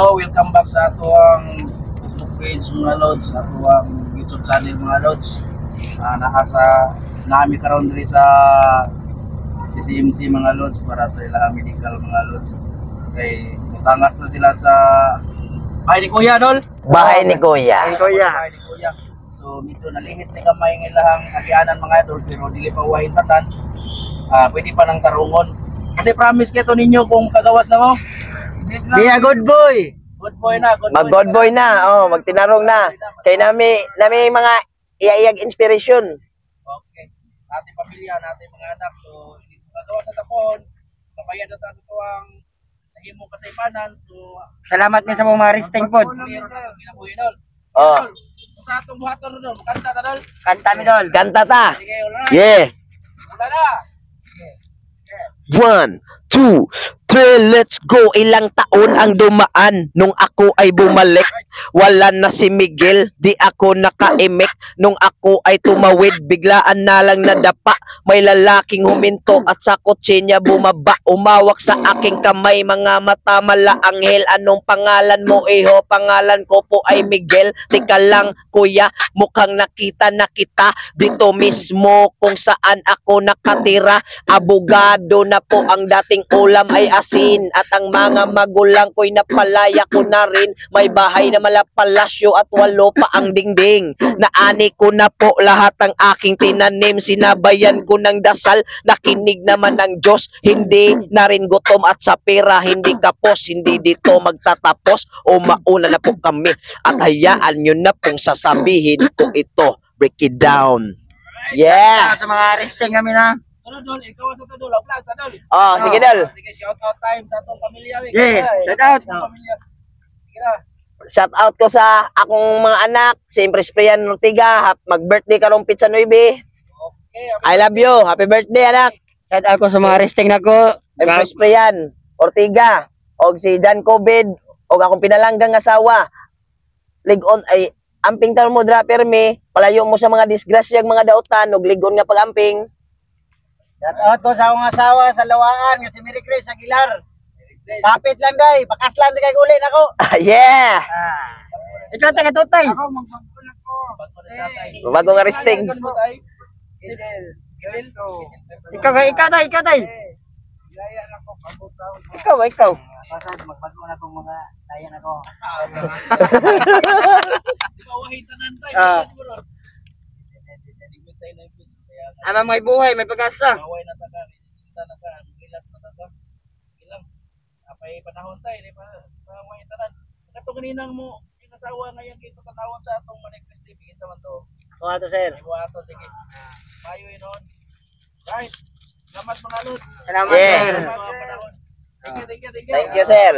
Hello, welcome back sa atoang Facebook page, mga lods, atoang YouTube channel, mga lods. Naa sa nami karon diri sa CCMC, mga lods, para sa ilang medical, mga lods. Kay mutangas na sila sa bahay ni Kuya Dol. Bahay ni Kuya. Ay, Kuya. Bahay ni Kuya. So medyo nalihis ni gamay ng ilahang agianan, mga idol, pero dili pa uwahin tanan. Pwede pa nang tarungon. Kasi promise kito ninyo kung kagawas na mo. Be a good boy. Good boy na, good Mag good boy na, oh, magtinarong na. Kay nami mga iyaiyag inspiration. Okay. Natin pamilya, natin mga anak. So, kagawas na tapon. Pabayad na tayo ito ang nahimo kasaypanan. So, Salamat mi sa mga resting pod. clear na itong ginabuhi, Dol. Oh, Dol, sa atong buhaton, Dol. Kanta ta, Dol. Kanta mi, Dol. Kanta ta. Sige, wala na. Yeah. Wala na. One, two, three, let's go. Ilang taon ang dumaan nung ako ay bumalik. Wala na si Miguel, di ako nakaimik. Nung ako ay tumawid, biglaan na lang nadapa. May lalaking huminto at sa kotse niya bumaba. Umawak sa aking kamay, mga mata mala anghel. "Anong pangalan mo, iho?" "Pangalan ko po ay Miguel." "Teka lang, kuya, mukhang nakita na kita dito mismo kung saan ako nakatira. Abogado na po ang dating ulam ay asin. At ang mga magulang ko'y napalaya ko na rin. May bahay na malapalasyo at walo pa ang dingding. Naani ko na po lahat ang aking tinanim. Sinabayan ko ng dasal, nakinig naman ng Diyos. Hindi na rin gutom at sa pera hindi kapos. Hindi dito magtatapos o mauna na po kami. At hayaan nyo na pong sasabihin ko ito. Break it down." Yeah! Sa mga resting kami na. Ano, Dol? Ikaw sa to, Dol. Vlog ta, Dol. Oh, sige, Dol. Sige, shout out time sa atong pamilya. We. Yeah, shout out. Atong pamilya. Sige na. Shout out ko sa akong mga anak, si Empress Priyan Ortiga, mag-birthday karong petsa 9. Okay. I love you. Happy birthday, anak. Shout out ko sa mga resting nako. Empress Priyan Ortiga, og si John Covid, og akong pinalanggang asawa. Ligon ay amping taon mo dra permi, palayo mo sa mga disgrasyang mga dautan og ligon nga pag-amping. Shout out ko sa akong asawa sa Lawaan nga si Mary Grace Aguilar. Kapit lang day, pakaslan di kay uli nako. Yeah. Ikaw taga tutay. Ako magbago na ko. Bago na tatay. Bago nga resting. Ano mo, tay? Fidel. Fidel. Ikaw ikaw tay, ikaw tay. Gaya na ko kabutaw. Ikaw ikaw. Pasad magbago na kong mga tayan ako. Di ba wahin tanan tay? Ah. Di tayo na yung kaya Ama may buhay, may pag-asa. Away na taka, sinta na ka, relax na taka. Ilang apay panahon tay, di pa pa wahin tanan. Kato kaninang mo yung asawa ngayon kay tatawon sa atong Manik TV sa man to. Ko ato, sir. Ay ato, sige. Payo yun. Right. Salamat, mga lods. Salamat, Yeah. sir. Salamat mga panahon. Thank you, thank you, thank you. Thank you, sir.